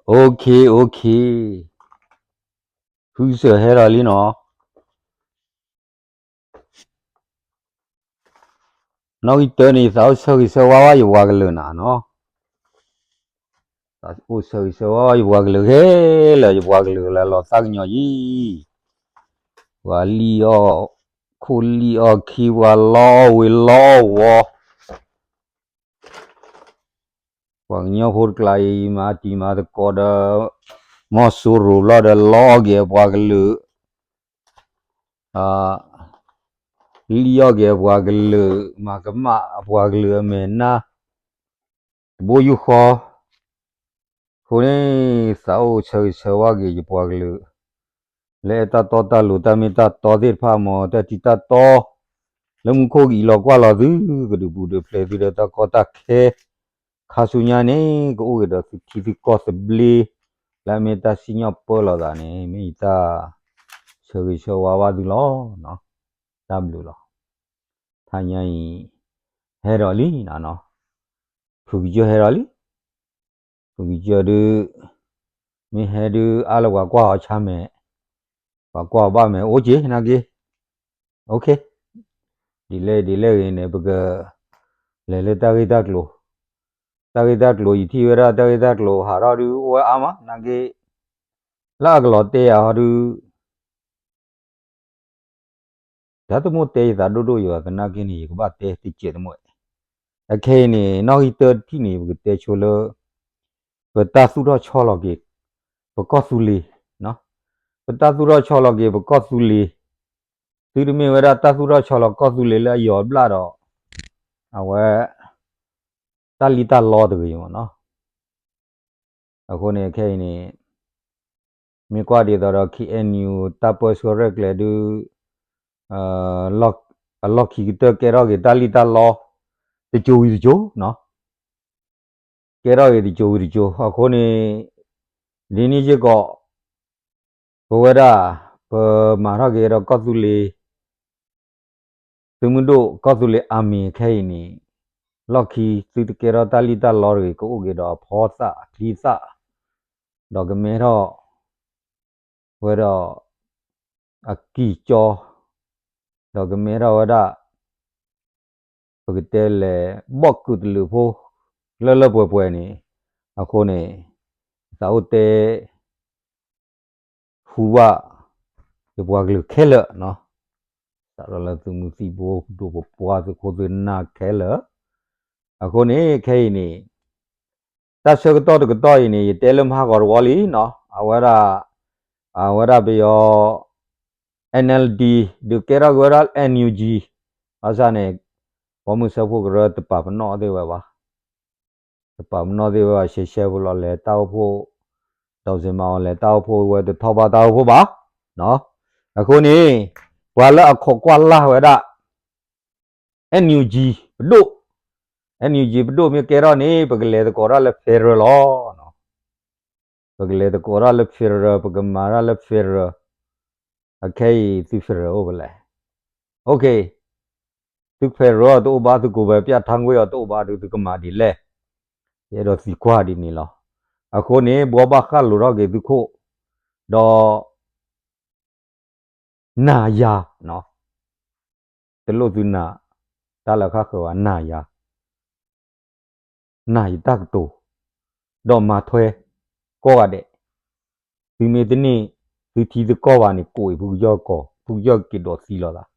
Okay, okay. ဖုစၢၣ်ဟဲဒီးလံနီၤ. နီၣ်ဂံၢ်တၢန့ၣ် ယသးအိၣ်ဆၢဂ့ၤဆၢဝါဘၣ်ယပှၤကလုာ်နၤနီၤ. သးအိၣ်ဆၢဂ့ၤဆၢဝါဘၣ်ယပှၤကလုာ်ခဲလၢာ်, ယပှၤကလုာ်လၢလီၤသးကညီၤယံၤ, ပှၤလံၣ်အီၣ်ခိၣ်လံၣ်အီၣ်ခံ, ပှၤလီအီၣ်ဝ့ၤလီအီၣ်ဝီၤ ပှၤကညီဖိတကျါအံၤ မၤတံၤမၤသကိးဒီး မီၤစိရိၤဘျီဒီး လီအီၣ်က့ၤအပှၤကလုာ်, လံၣ်အီၣ်က့ၤအပှၤကလုာ်, မၤကမၣ်အပှၤကလုာ်အမဲာ်နါ တဘိယူၢ်ဃီ. အဃိန့ၣ် သးအိၣ်ဆၢဂ့ၤဆၢဝါက့ၤယပှၤကလုာ် လၢအဲၣ်တၢ်တီတၢ်လိၤ တၢ်မ့ၢ်တၢ်တီသ့ၣ်တဖၣ် မ်တၢ်ထံတၢ်တီ လၢမူခိၣ်ကအံးလီၤကွၢ်လီၤသု ကဒုးပူၤဒုးဖျဲးသုဒီးတၢ်ကီတၢ်ခဲ ခါဆူညါန့ၣ် ကအိၣ်က့ၤဒီးသုထံသုကီၢ်သဘျ့ လၢအမ့ၢ်တၢ်စံၣ်ညီၣ်ပၢလီၤသးန့ၣ် မ့ၢ်ယတၢ်ဆၢဂ့ၤဆၢဝါဘၣ်သုလီၤ. တၢ်ဘျုးလီၤ. ထါညါအံၤ ဟဲဒီးလံနီၤ, ဖုကစၢၢ်ဟဲဒီးလံ. ဖုကစၢၢ်ဒုး မ့ၢ်ဟဲဒုး အါလၢပှၤကွၢ်အီၤဆါမဲာ်, ပှၤကွၢ်အီၤဘၣ်မဲာ် အိၣ်က့ၤနာ်က့. ဒ်လဲၣ်ဒ်လဲၣ်ဂ့ၤန့ၣ် ပကလဲၤလၢတၢ်ဂ့ၢ်တၢ်ကျိၤ, တၢ်ဂ့ၢ်တၢ်ကျိၤ ယထံၣ်ဝဲဒၣ်တၢ်ဂ့ၢ်တၢ်ကျိၤ ဟးထီၣ်ဒုးအိၣ်ဝဲအါမး နာ်က့, လၢအကလီၤတဲယၤဟီဒုး တၢ်တမိၣ်တဲယသးဒိၣ်ဒိၣ်ယၤ သနာ်က့န့ၣ် ယကဘၣ်တဲတစဲးတမိၣ်. အခဲအံၤန့ၣ် နီၣ်ဂံၢ်တၢတထံၣ်န့ၣ် ပကတဲဆိလၢ ပတၢ်သူၣ်ထီၣ်ဆီလီၤက့ၤ ပကီၢ်သူလ့ၤ, ပတၢ်သူၣ်ထီၣ်ဆီလီၤက့ၤပကီၢ်သူလ့ၤ, သုတမ့ၢ်ဝဲဒၣ်တၢ်သူၣ်ထီၣ်ဆီလီၤကီၢ်သူလ့ၤလၢအယီၤဘျၣ်ဒီး အဝဲ တၢ်လံၣ်တၢ်လီတဂ့ၤမ့ၢ်နီၤ. အဃိန့ၣ် ခဲအံၤန့ၣ် မ့ၢ်ကွၢ်ဒ်သိးဒီး ခ့ၣ်အဲၣ်ယူၣ် တၢ်ပၢဆှၢရဲၣ်ကျဲၤဒုး အလီၢ်ခံကတၢၢ်ကဲထီၣ်က့ၤတၢ်လံၣ်တၢ်လီ တစိၤဝံၤတစိၤနီၤ, ကဲထီၣ်က့ၤတစိၤဝံၤတစိၤ. အဃိန့ၣ် ဒ်န့ၣ်စ့ၢ်ကီး ပဝဲဒၣ် ပမၤထီၣ်က့ၤဒီးကီၢ်သူလ့ၤ သုးမုၢ်ဒိၣ် ကီၢ်သူလ့ၤ Army ခဲအံၤန့ၣ် လီၢ်ခံသုတကဲထီၣ်တၢ်လံၣ်တၢ်လီတဂ့ၤ ကအိၣ်က့ၤဒီးအဖီသၣ်အချံသၣ် ဒီးကမဲထီၣ်ဝဲဒီး အကံၢ်ကၠီ ဒီးကမဲထီၣ်ဝဲဒၣ် ပကတဲလဲၣ် ဘီၣ်ကုာ်တလုာ်ဖိ လၢလၢပှဲၤပှဲၤန့ၣ်, အဃိန့ၣ် သးအိၣ်တဲ ဟူဘၣ် ယပှၤကလုာ်ခဲလၢာ်နီၤ, စးထီၣ်လၢသုးမုၢ်သံၣ်ဘိ ဒိၣ်ပပှၢ် သုးခိၣ်သုးနၢ်ခဲလၢာ်. အဃိန့ၣ် ခဲအံၤန့ၣ် တၢ်ဆၢကတီၢ်တကတီၢ်အံၤန့ၣ် ယတဲလၢမဟါဂီၤတဝီလံနီၤ, အဝဲဒၣ် အဝဲဒၣ်ပယီၤ NLD ဒုးကဲထီၣ်က့ၤဝဲဒၣ် NUG ဘၣ်ဆၣ်န့ၣ် ပိာ်မုၣ်စၢဖှိၣ်ကရၢတပာ်ပနီၣ်သ့ၣ်ဝဲဘၣ်, တပာ်ပနီၣ်သ့ၣ်ဝဲဘၣ် ရှဲရှဲဖိလီၤ လဲၤတၢ်အိၣ်ဖှိၣ် ဒီးစ့မၤအီၤလဲၤတၢ်အိၣ်ဖှိၣ်ဝဲ တထီၣ်ဘၣ်တၢ်အိၣ်ဖှိၣ်ဘၣ်. အဃိန့ၣ် ပှၤလၢအခိးကွၢ်လၢ်ဝဲဒၣ် NUG ပဒိၣ်, NUG ပဒိၣ်မ့ၢ်ကဲထီၣ်န့ၣ် ပကလဲၤသကိးတၢ်လၢ federal လီၤ. ပကလဲၤသကိးတၢ်လၢ federal ပကမၤတၢ်လၢ federal. အခဲအံၤသု federal အိၣ်ဖဲလဲၣ်. သု federal တအိၣ်ဘၣ် သု ကိုယ်ပိုင်ပြဋ္ဌာန်းခွင့် အီၤတအိၣ်ဘၣ်ဒီး သုကမၤဒ်လဲၣ်. ယအဲၣ်ဒိးသံကွၢ်ဒ်န့ၣ်လီၤ. အဃိန့ၣ် ဘှီဘၣ်ဃၣ်လိာ်ထီၣ်က့ၤသုခိၣ် ဒီး နာ်ယၤ, တလိၣ်သုနာ်တၢ်လၢအဃၣ်ဃၢၤဘၣ်, နာ်ယၤ, နာ်ယတၢ်ကတိၤ, ဒီးမၤထွဲကိးဂၤဒဲး. သုမ့ၢ်တန့ၢ်သုထံသုကီၢ်ဘၣ်န့ၣ် ကိးအံၤဖုကစၢၢ်ကီး, ဖုကစၢၢ်က့ၤဒိးသံလီၤသး,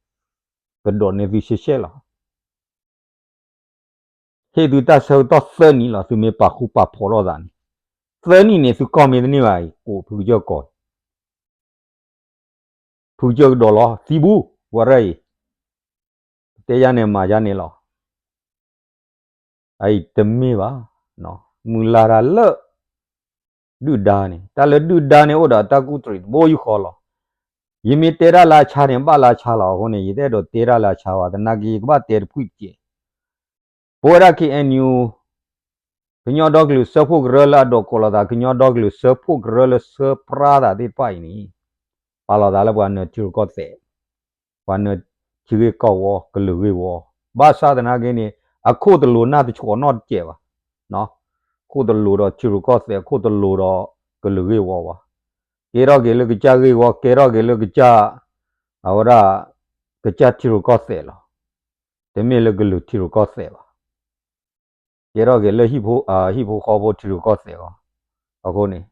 ကဒိးန့ၢ်သုရှဲရှဲလီၤ. ဟ့ၣ်သုတၢ်ဆၢကတီၢ်သၢနံၣ်လီၤ, သုမ့ၢ်ပာ်ဃူပာ်ဖိးထီၣ်သးန့ၣ်, သၢနံၣ်န့ၣ် သုကီၢ်မ့ၢ်တန့ၢ်ဘၣ်အံၤ ကိးဖုကစၢၢ်ကီး, ဖုကစၢၢ်ကဒီးလီၤ, သံဘူး, ဝဲရၢ်အံၤ, ပတဲယါန့ၣ်မၤယါန့ၣ်လီၤ. အအံၤတမ့ၢ်ဘၣ်, မုၢ်လၢ်တၢ်လၢ ဒုၣ်ဒါန့ၣ်, တၢ်လၢဒုၣ်ဒါန့ၣ်အိၣ်ဒီးတၢ်ကူၣ်တရံးတဘိယူၢ်ဃီလီၤ. ယမ့ၢ်တဲတၢ်လၢအဆါန့ၣ် ဘၣ်လၢအဆါလီၤ. အဃိန့ၣ် ယတအဲၣ်ဒိးတဲတၢ်လၢအဆါဘၣ်, သနာ်က့ ယကဘၣ်တဲတဖုၣ်တကဲး. ပဝဲဒၣ် ခ့ၣ်အဲၣ်ယူၣ် ကညီဒီကလုာ်စၢဖှိၣ်ကရၢလၢအဒိးကိးလီၤသး ကညီဒီကလုာ်စၢဖှိၣ်ကရၢလၢဆၢပြါသးသ့ၣ်တဖၣ်အံၤန့ၣ်, ပာ်လီၤသးလၢပှၤနၢၤထံရူၢ်ကီၢ်သဲး, ပှၤနၢၤထံဂ့ၢ်ကီၢ်ဝီ ကလုာ်ဂ့ၢ်ဝီ, ဘၣ်ဆၣ်သနာ်က့န့ၣ် အခိၣ်တလိၤနၢ်တဆှီးနီတစဲးဘၣ်. ခိၣ်တလိၤဒီးထံရူၢ်ကီၢ်သဲး, ခိၣ်တလိၤဒီး ကလုာ်ဂ့ၢ်ဝီဘၣ်. ကဲထီၣ်က့ၤလၢကစၢ်ဂ့ၢ်ဝီ ကဲထီၣ်က့ၤလၢကစၢ် အဝဲဒၣ် ကစၢ်ထံရူၢ်ကီၢ်သဲးလီၤ. တမ့ၢ်လၢကလုာ်ထံရူၢ်ကီၢ်သဲးဘၣ်. ကဲထီၣ်က့ၤလၢ ဟံၣ်ဖိဃီဖိထံရူၢ်ကီၢ်သဲးအဂီၢ်. အဃိန့ၣ်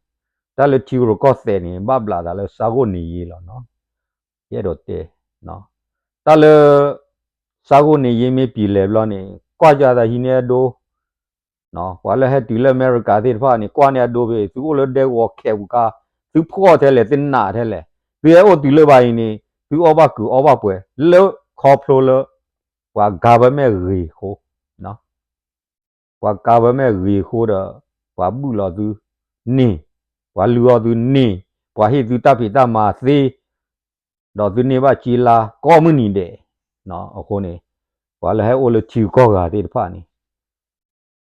တၢ်လၢထံရူၢ်ကီၢ်သဲးန့ၣ် ဘၣ်ဘျးသးလၢ စားဝတ်နေရေး လီၤနီၤ. ယအဲၣ်ဒိးတဲ တၢ်လၢ စားဝတ်နေရေး မ့ၢ်ပံၤလဲၤဘျီန့ၣ် ကွၢ်ကသးဟံးန့ၢ်အဒိ ပှၤလၢဟဲတုၤလၢအမဲရကၤသ့ၣ်တဖၣ်န့ၣ် ကွၢ်န့ၢ်အဒိဖဲ သုအိၣ်လၢဒဲကဝီၤခဲးပူၤခါ, သုဖှီၣ်ထဲလဲၣ် သုနာ်ထဲလဲၣ်, သုဟဲအိၣ်တုၤလၢဘၣ်အံၤန့ၣ် သုအီၣ်ဘၣ်ကုာ်အီဘၣ်ပှဲၤ လၢခီဖျိလၢ ပှၤ government ဂ့ၤအဃိ, ပှၤ government ဂ့ၤအဃိဒီး ပှၤဘုၣ်လီၤသုန့ၢ်, ပှၤလုၢ်အီၣ်သုန့ၢ်, ပှၤဟ့ၣ်သုတၢ်ဖံးတၢ်မၤသ့, ဒီးသုန့ၢ်ဘၣ်က့လါကိးမုၢ်နံၤဒဲး, အဃိန့ၣ် ပှၤလၢဟဲအိၣ်လၢထံဂုၤကီၢ်ဂၤသ့ၣ်တဖၣ်န့ၣ်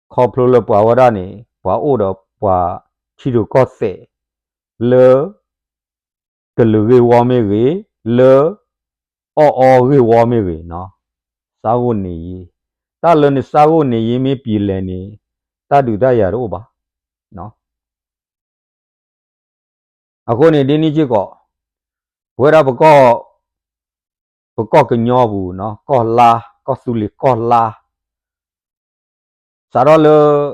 ခီဖျိလၢပှၤဝဲဒၣ်န့ၣ် ပှၤအိၣ်ဒီးပှၤထံရူၢ်ကီၢ်သဲး လၢ ကလုာ်ဂ့ၢ်ဝီမ့ၢ်ဂ့ၤ, လၢ အီၣ်အီဂ့ၢ်ဝီမ့ၢ်ဂ့ၤနီၤ, စားဝတ်နေရေး, တၢ်လၢန စားဝတ်နေရေး မ့ၢ်ပံၤလဲၣ်န့ၣ် တၢ်ဒုးတၢ်ယၤတအိၣ်ဘၣ်. အဃိန့ၣ် ဒ်န့ၣ်စ့ၢ်ကီး ပဝဲဒၣ်ပကီၢ် ပကီၢ်ကညီပူၤနီၤ, ကီၢ်လါ, ကီၢ်သူလ့ၤကီၢ်လါ, စးထီၣ်လၢ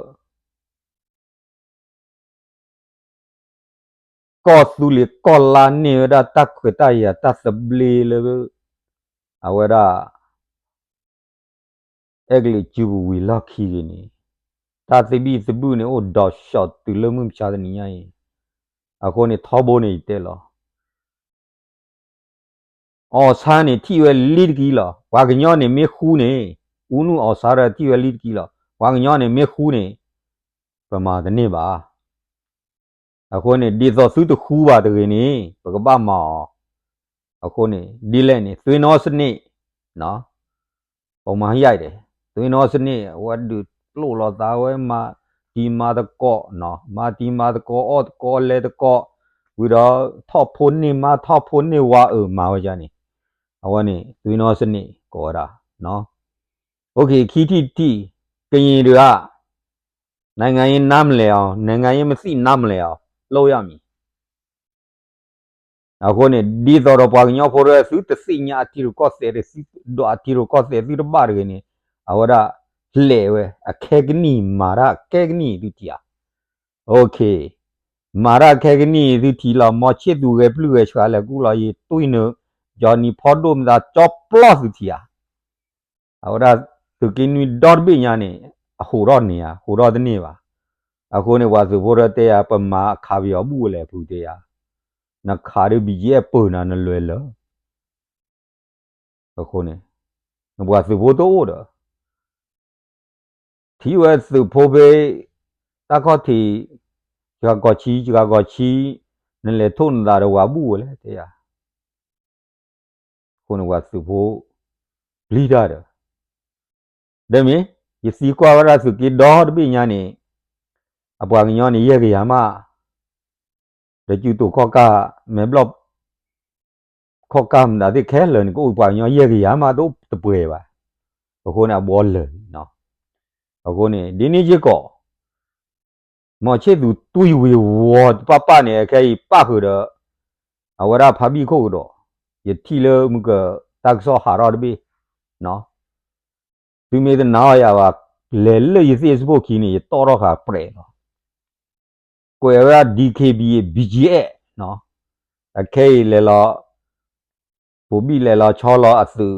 ကီၢ်သူလ့ၤကီၢ်လါန့ၢ်ဝဲဒၣ်တၢ်ခွဲးတၢ်ယာ်တၢ်သဘျ့လၢ အဝဲဒၣ် အဲကလံးစုပူၤဝံၤလီၢ်ခံဂ့ၤန့ၣ် တၢ်သဘံၣ်သဘုၣ်န့ၣ်အိၣ်ဒီး ရှော့ တုၤလၢမုၢ်မဆါတနံၤညါအံၤ, အဃိန့ၣ် ထီဘိန့ၣ်ယတဲလီၤ အီၣ်ဆၣ်န့ၣ် ထံၣ်ဝဲလံတကံလီၤ. ပှၤကညီန့ၣ်မ့ၢ်ဃူန့ၣ်, အူနုၢ်အီၣ်ဆၣ်ဒီးထံၣ်ဝဲလံတကံလီၤ. ပှၤကညီန့ၣ်မ့ၢ်ဃူန့ၣ် ပမၤတန့ၢ်ဘၣ်. အဃိန့ၣ် ဒ်သိးသုတဃူဘၣ်တဂ့ၤန့ၣ် ပကဘၣ်မၤအီၤ. အဃိန့ၣ် ဒ်လဲၣ်န့ၣ် သွေးနှောစနစ် ပမၤယဲၢ်ဒဲး, သွေးနှောစနစ် အဝဲဒုးပျိာ်လိာ်သးဝဲ မၤတံၤမၤသကိး, မၤတံၤမၤသကိး အီၣ်သကိးလဲၤသကိး, ဝံၤဒီး ထီၣ်ဖိန့ၢ်မါ ထီၣ်ဖိန့ၢ်ဝၤအၢ မၤဝဲဒ်န့ၣ်, အဝဲန့ၣ် သွေးနှောစနစ် ကိးဝဲဒၣ်. အိၣ်ခ့ ခံထံၣ်တထံၣ်, ကရင်တွေက နိုင်ငံရေးနားမလည်အောင်, နိုင်ငံရေးမသိနားမလည်အောင် လုပ်ရမည်. အဃိန့ၣ် ဒ်သိးဒီးပှၤကညီဖိတဂၤ သုတသ့ၣ်ညါအထံရူၢ်ကီၢ်သဲး သုဒွးအထံရူၢ်ကီၢ်သဲး သုတဘၣ်တဂ့ၤန့ၣ် အဝဲဒၣ် လဲၤဝဲ အခဲကနံၣ် မၤတၢ်အခဲကနံၣ် သုထံၣ်ဧါ. အိၣ်ခ့, မၤတၢ်အခဲကနံၣ် သုထံၣ်လီၤ. မောင်ချစ်သူ ဂဲၤပျုၢ်ဂဲၤဆှးလဲၤကူၣ်လီၤ ယတွံၢ်နုာ် ယီၤနံၤဖီဒိၣ်မတၤ ကၠီပျီၢ် သုထံၣ်ဧါ. အဝဲဒၣ် သုးက့နွံဒီတဘ့ၣ်ညါန့ၣ် အဟိးထီၣ်န့ၢ်ဧါ, ဟိးထီၣ်တန့ၢ်ဘၣ်. အဃိန့ၣ် ပှၤသုးဖိတတဲယၤ ပမၤခးပယီၤဘူၣ်ဝဲလဲၣ် ဖုတဲယၤ, နခးဒုး ဘံၣ်ကဲပၢၢ်နၤ နလွဲၢ်လၢာ်. အဃိန့ၣ် နပှၤသုးဖိတအိၣ်ဒီး ထံၣ်ဝဲသုးဖိဖဲ တၢ်ခီၣ်ထံး ယဂၤကီၢ်ဆံ ယဂၤကီၢ်ဆံ နလဲၤထိၣ်နသးဒီးဝၤဘူၣ်ဝဲလဲၣ် တဲယၤ. အဃိန့ၣ် ပှၤသုးဖိ ပျံၤတၢ်ဒီး ဒီးမ့ၢ် ယသံကွၢ်ဝဲဒၣ်သုးက့ဒီတဘ့ၣ်ညါန့ၣ် အပှၤကညီန့ၣ် ယဲၢ်ကယၤမး ဒီးစုတူာ်ခီၣ်ကၢ် မဲာ်ဘျီၣ် ခီၣ်ကၢ်မတၤသ့ၣ်ခဲလၢာ်န့ၣ် ကအိၣ်ပှၤကညီယဲၢ်ကယၤမး တအိၣ်တပှဲၤဘၣ်. အဃိန့ၣ် အဘှီလၢာ်လံနီၤ. အဃိန့ၣ် ဒ်န့ၣ်စ့ၢ်ကီး မောင်ချစ်သူ တွံၢ်ဝံၤဝီၤတပၣ်ပၣ်န့ၣ် အခဲအံၤပၣ်ဃုာ်ဒီး အဝဲဒၣ်ဖါဘံၣ်ခိၣ်ကဒီး ယထံၣ်လၢမုၢ်က တၢ်ကစီၣ်ဟးထီၣ်တဘ့ၣ် သုမ့ၢ်တနာ်အီၤယၤဘၣ် လဲၤလၢယသ့ၣ်စပိၢ်ခံန့ၣ် ယတီၣ်ထီၣ်ဃာ်ပြဲးလီၤ. ကွဲးဝဲဒၣ် DKBA BGF အခဲအံၤလဲၤလီၤ ပိာ်ဘံၣ်လဲၤလီၤဆီလီၤအသုး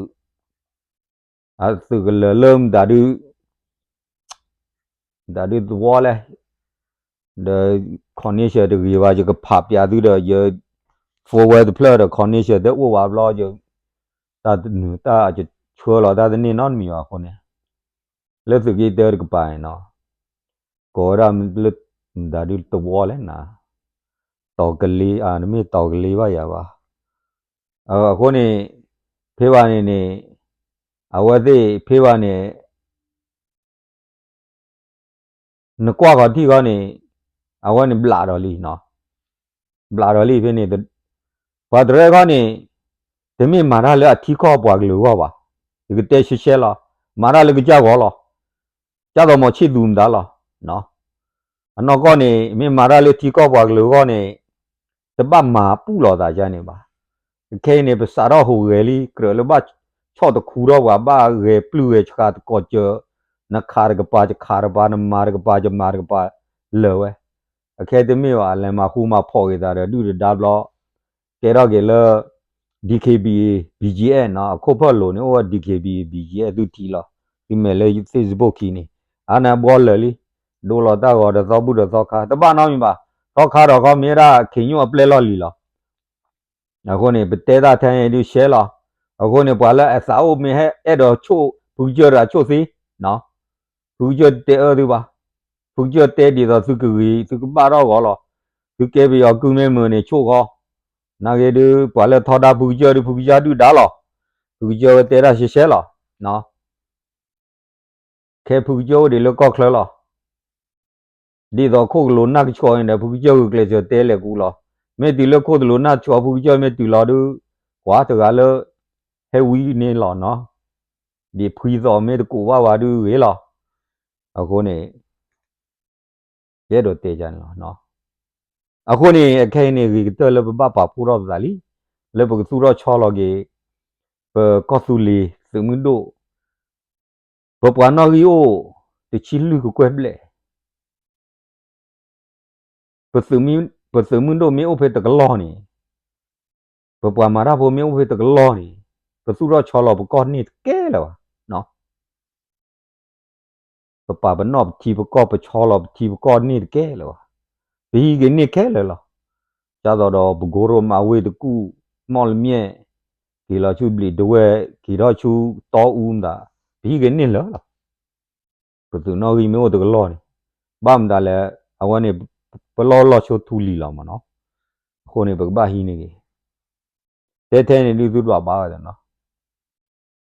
အသုးကလၢၤလၢမတၤဒု မတၤဒုသဝီလဲၣ် ဒီး connection တဂ့ၤဘၣ် ယကဖးပျးသုဒီး ယ phone ဝဲတဖျၢၣ်ဒီး connection တအိၣ်ဘၣ်ဘျီ ယ တၢ်တနုာ်တၢ်ကဆှၢလီၤတၢ်တန့ၢ်နီတမံၤဘၣ်အဃိန့ၣ် လၢသုးက့တၢတကပၤန့ၣ်နီၤ ကိးဝဲဒၣ်လၢ မတၤဒုသဝီလဲၣ်နၤ တီၤကလ့ အမ့ၢ်တီၤကလ့ဘၣ်ယၤဘၣ်. အဃိန့ၣ် ဖဲဘၣ်န့ၣ်န့ၣ် အဝဲသ့ၣ်ဖဲဘၣ်န့ၣ် နကွၢ်ဃီၤထံၣ်ဃီန့ၣ် အဝဲန့ၣ်ဘျးဒီးလံနီၤ, ဘျးဒီးလံဖဲန့ၣ် ပှၤတရၢခီန့ၣ် တမ့ၢ်မၤတၢ်လၢအထံကီၢ်ပှၤကလုာ်အဂီၢ်ဘၣ်, ယကတဲရှဲရှဲလီၤ, မၤတၢ်လၢကစၢ်ဂီၢ်လီၤ, ကၢ်သိးမောင်ချစ်သူမတၤလီၤ. အနီၢ်ကီၢ်န့ၣ် မ့ၢ်မၤတၢ်လၢထံကီၢ်ပှၤကလုာ်အဂီၢ်န့ၣ် တဘၣ်မၤပူၣ်လီၤသးဒ်န့ၣ်ဘၣ်. ခဲအံၤန့ၣ် ပစးထီၣ်ဟူးဂဲၤလံ ကြၢးလၢဘၣ်ဆီၣ်တခူထီၣ်ပှၤ ဘၣ်ဂဲၤပျုၢ်ဂဲၤဆှးတကီၢ်စၢၤ, နခးတကပၤ ယခးတကပၤ, နမၤတကပၤ ယမၤတကပၤ လၢာ်ဝဲ. အခဲတမ့ၢ်ဘၣ် လဲၤမၤဃူမၤဖိးက့ၤသးဒီး ဒုၣ်ဒါဘျီ ကဲထီၣ်က့ၤလၢ DKBA BGF နီၤ, အခိၣ်ဖၢၣ်လိၤန့ၣ် အိၣ်ဝဲ DKBA BGF သုထံၣ်လီၤ. သုမဲာ်လၢ Facebook ခံန့ၣ် အါန့ၢ်ဘှီလၢာ်လံ, ဒိလီၤတၢ်ဂီၤဒီးသီဘူၣ်ဒီးသီခါ, တဘၣ်နီတမံၤဘၣ်. သီခါဒီးခီမ့ၢ်ဝဲဒၣ် ခ့ညိၣ်အပျဲၢ်လီၢ်လံၤလီၤ. အဃိန့ၣ် ပတဲတၢ်ထဲန့ၣ်ဒုးရှဲလီၤ. အဃိန့ၣ် ပှၤလၢအသးအိၣ်မ့ၢ်ဟဲအဲၣ်ဒိးဆိၣ် ဖုကစၢၢ်တဂၤဆိၣ်သ့, ဖုကစၢၢ်တတဲအၢသုဘၣ်. ဖုကစၢၢ်တဲဒ်သိးသုကဂ့ၤ သုကဘၣ်ထီၣ်ဂီၤလီၤ. သုကဲပယီၤကုမ့ၢ်မုာ်န့ၣ်ဆိၣ်ဃီ, နာ်က့ဒုး ပှၤလၢထီဒါဖုကစၢၢ်ဒုး ဖုကစၢၢ်ဒုၣ်ဒါလီၤ. ဖုကစၢၢ်ဝဲတဲတၢ်ရှဲရှဲလီၤ. ခဲဖုကစၢၢ်အိၣ်ဒံးလၢကီၢ်ချၢလီၤ. ဒ်သိးခိၣ်ကလိၤနၢ်ကဆှီန့ၣ်ဒီး ဖုကစၢၢ်ဂုာ်ကျဲးစၢးတဲလဲၤကူလီၤ. မ့ၢ်တုၤလၢခိၣ်ကလိၤနၢ်ဆှီ ဖုကစၢၢ်မ့ၢ်တုၤလီၤဒုး ကွၢ်တဂၤလၢ ဟဲဝံန့ၣ်လီၤနီၤ. ဒ်ဖှံသီးမ့ၢ်တကူးဘၣ်ဝဲဒုးဂ့ၤလီၤ. အဃိန့ၣ် ယအဲၣ်ဒိးတဲန့ၣ်လီၤ. အဃိန့ၣ် အခဲအံၤန့ၣ် ဂ့ၤကတၢၢ်လၢပဘၣ်ပာ်ဖှိၣ်ထီၣ်ပသးလံ, လၢပကသူၣ်ထီၣ်ဆီလီၤက့ၤ ပကီၢ်သူလ့ၤသုးမုၢ်ဒိၣ်, ပပှၤနီၣ်ဂံၢ်အိၣ် တဆံလွံၢ်ကကွဲၢ်ဘျဲၣ် ပသုးမုၢ်ဒိၣ်မ့ၢ်အိၣ်ဖဲတကလီၢ်န့ၣ်, ပပှၤမၤတၢ်ဖိမ့ၢ်အိၣ်ဖဲတကလီၢ်န့ၣ်, ပသူၣ်ထီၣ်ဆီလီၤပကီၢ်န့ၢ်တကဲလၢၤဘၣ်. ပပာ်ပနီၣ်ပထံပကီၢ် ပဆီလီၤပထံပကီၢ်န့ၢ်တကဲလၢၤဘၣ်. ပဟံးက့ၤန့ၢ်ခဲလၢာ်လီၤ. ဒ်သိးဒီးပကိရိမးဝ့ၢ်တကူၣ် မီၣ်လမၠဲၣ် က့ၤလီၤဆူဘျံးဒဝဲၢ် က့ၤထီၣ်ဆူတီအူမတၤ, ပဟံးက့ၤန့ၢ်လၢာ်လီၤ. ပသုးနီၣ်ဂံၢ်မ့ၢ်အိၣ်တကလီၢ်န့ၣ်, ဘၣ်မတၤလဲၣ် အဝဲန့ၣ် ပလီၢ်လီၢ်ဆိထူလံၤလီၤမးနီၤ. အဃိန့ၣ် ပကဘၣ်ဟံးန့ၢ်က့ၤ, တဲထဲန့ၣ်ဒုးသုဒွးဘၣ်ဝဲနီၤ.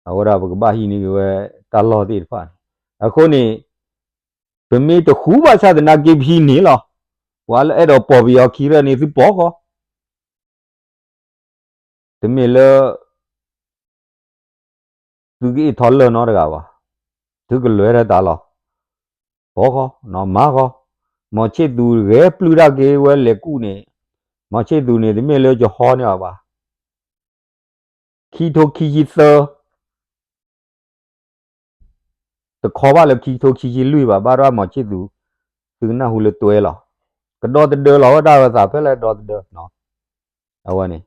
အဝဲဒၣ်ပကဘၣ်ဟံးန့ၢ်က့ၤဝဲတၢ်လီၢ်သ့ၣ်တဖၣ်န့ၣ်, အဃိန့ၣ် ပမ့ၢ်တဃူဘၣ်ဆၣ်သနာ်က့ပဟံးန့ၢ်လီၤ. ပှၤလၢအဲၣ်ဒိးပိာ်ပယီၤခံဖျၢၣ်န့ၣ် သုပိာ်ဃီ တမ့ၢ်လၢ သုကအ့ၣ်ထီၣ်လၢၢ်နီတဂၤဘၣ်. သုကလဲၤတၢ်တၢ်လီၤ. ပိာ်ဃီ, မၤဃီ. မီၤဆ့ၣ်သူးဂဲၤပျုၢ်တၢ်က့ၤဝဲလဲၤကူၣ်န့ၣ်, မီၤဆ့ၣ်သူးန့ၣ် တမ့ၢ်လၢယဟီန့ၢ်အီၤဘၣ်. ခံထိခံဆံသၢ တခီဘၣ်လၢခံထိခံဆံလွံၢ်ဘၣ်, ဘၣ်ဒၣ်မီၤဆ့ၣ်သူး, သုကနၢ်ဟူလၢတွဲလီၤ. ကဒီသဒၢလီၤဝဲဒၣ်ဝဲသးဖဲလဲၣ်ဒီသဒၢ, အဝဲန့ၣ်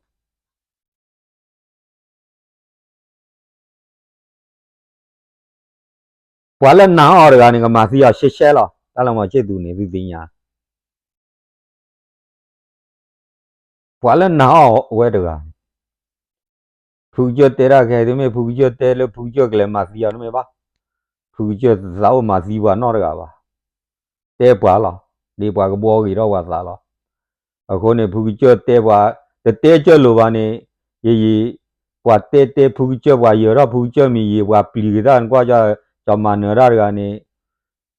ပှၤလၢနာ်အီၤတဂၤန့ၣ် ကမၤသံအီၤရှဲရှဲလီၤ. တၢ်လၢမီၤဆ့ၣ်သူးန့ၣ် သုသ့ၣ်ညါ ပှၤလၢနာ်အီၤဝဲတဂၤန့ၣ်, ဖုကစၢၢ်တဲတၢ်ခဲအံၤ တမ့ၢ်ဖုကစၢၢ်တဲလၢ ဖုကစၢၢ်ကလဲၤမၤသံအီၤတမ့ၢ်ဘၣ်. ဖုကစၢၢ်သးအိၣ်မၤသံပှၤနီတဂၤဘၣ်. တဲပှၤလီၤ. ဒ်ပှၤကဘှီဂ့ၤထီၣ်ပှၤသးလီၤ. အဃိန့ၣ် ဖုကစၢၢ်တဲပှၤ, တတဲကၢၢ်လိာ်ဘၣ်န့ၣ်, ယယံာ်, ပှၤတဲတဲဖုကစၢၢ် ပှၤယၢၤထီၣ်ဖုကစၢၢ်မံၤယံာ် ပှၤပျံၤက့ၤတၢ်နကွၢ်, ကၠီၤမၤနၢၤတၢ်တဂၤန့ၣ်,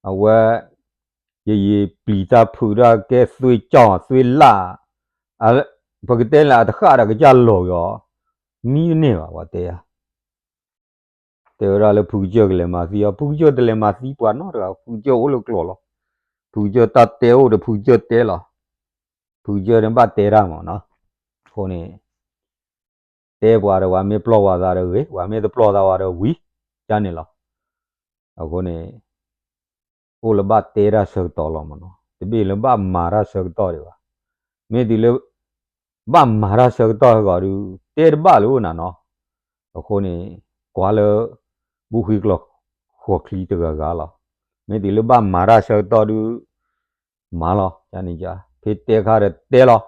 အဝဲ ယယံာ်ပျံၤတၢ်ဖုးတၢ်ကဲသွ့ကၠီၣ်သွ့လၢ်, ပကတဲလၢအတဃၣ်ဒီးကစၢ်လီၤက့ၤအီၤ, မံတန့ၢ်ဘၣ် ပှၤတဲယၤ, တဲဝဲဒၣ်လၢဖုကစၢၢ်ကလဲၤမၤသံအီၤ, ဖုကစၢၢ်တလဲၤမၤသံပှၤနီတဂၤ, ဖုကစၢၢ်အိၣ်လၢကျိာ်လီၤ. ဖုကစၢၢ်တၢ်တဲအိၣ်ဒီးဖုကစၢၢ်တဲလီၤ. ဖုကစၢၢ်န့ၣ်ဘၣ်တဲတၢ်မးနီၤ, အဃိန့ၣ် တဲပှၤဒီး ပှၤမ့ၢ်ပျီၢ်ပှၤသးဒီးဂ့ၤ, ပှၤမ့ၢ်တပျီၢ်သးဝဲဒီးဝံၤ, ကန့ၣ်လီၤ. အဃိန့ၣ် အိၣ်လၢဘၣ်တဲတၢ်ဆၢကတီၢ်လီၤမးနီၤ, တဘ့ၣ်လၢဘၣ်မၤတၢ်ဆၢကတီၢ်ဒံးဘၣ်. မ့ၢ်တုၤလၢ ဘၣ်မၤတၢ်ဆၢကတီၢ်ဟဲဂီၤဒုး တဲတဘၣ်လၢအိၣ်နၤနီၤ. အဃိန့ၣ် ကွၢ်လၢ ဘူၣ်ဃံကျိာ်ဃီၣ်ချံတဂၤဂၤလီၤ. မ့ၢ်တုၤလၢဘၣ်မၤတၢ်ဆၢကတီၢ်ဒုး မၤလီၤ, ကန့ၣ် ဖဲတဲခါဒီးတဲလီ